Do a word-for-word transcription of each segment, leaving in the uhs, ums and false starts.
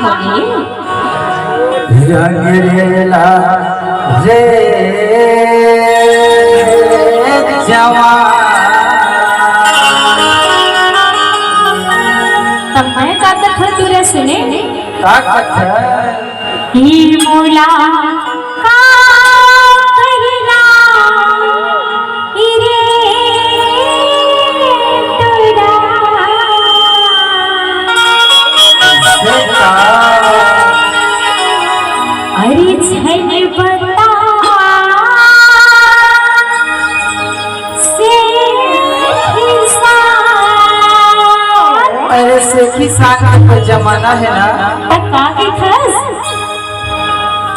होगे। रंग रेला रे जवान। तब मैं का कथों तोला सुने। का कथों? ई मोला का करना, ई रे टोला। अरे झन बता। सेखी साथ। अरे सेखी साथ के तो जमाना हे ना। त का कहिथस?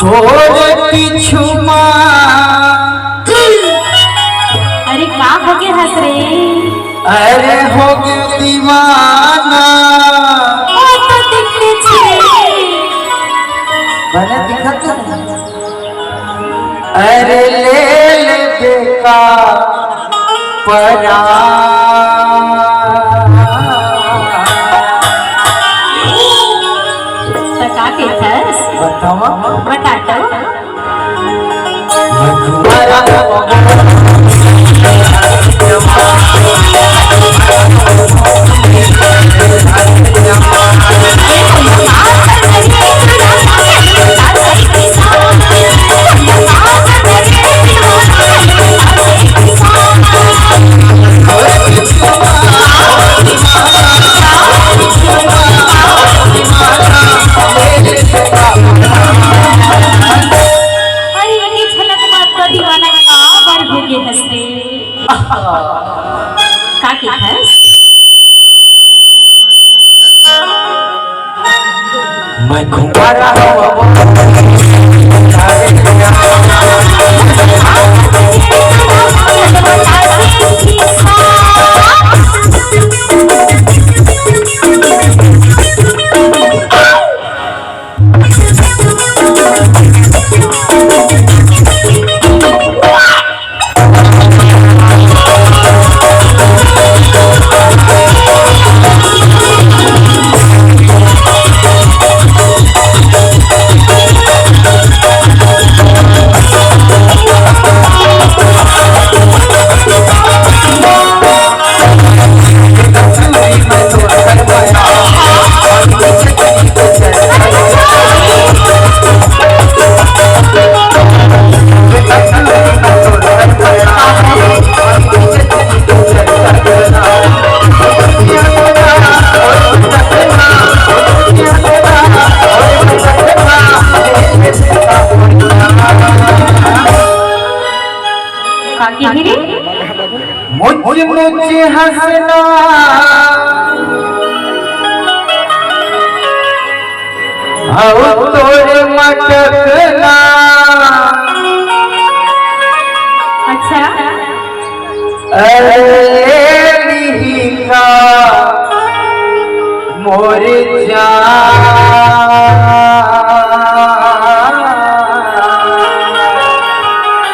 तोरे पीछू मा। अरे का होगे हस रे? अरे होगे दीवाना। ओ तो दिखते छे। बने दिखत हे। अरे ले ले बेका परान। त का कहिथस? बतावा। बता तो। अरे, एके झलक मा तो दीवाना काबर होगे हस रे। का कहिथस? मैं घुमारा हूँ। का कहे रे? मुच मुच हंसना, अउ तोर मटकना। अच्छा। अरे ले लिही का मोर जान।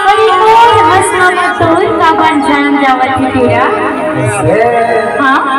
अरे मोर हंसना म तोर काबर जान जावत हे तेरा? हाँ।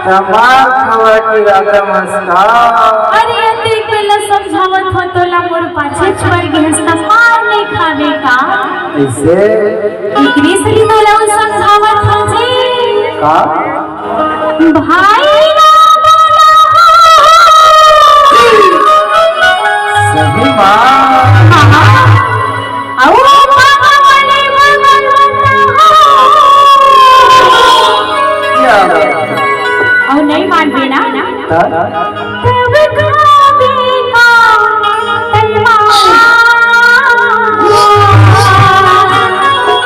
तमाम खवा के राजा मस्ता। अरे, अतेक बेला समझावत हो तोला मोर पाछे छोड़ गे हस त मार नहीं खावे का? कइसे? एकरे सरी त हाँ? भाई राम। सही बात। हाँ। अउ पापा वाले भगवान। क्या बात? अउ नहीं मानबे ना? हाँ? तब का बेकार तलवार।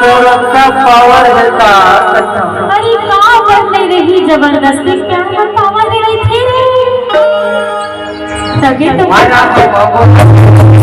तोर अंदर पावर है का? अरे का बदले रही जबरदस्ती, क्या पावर दे रही थी? तभी तो भाई, आप तो बाबू।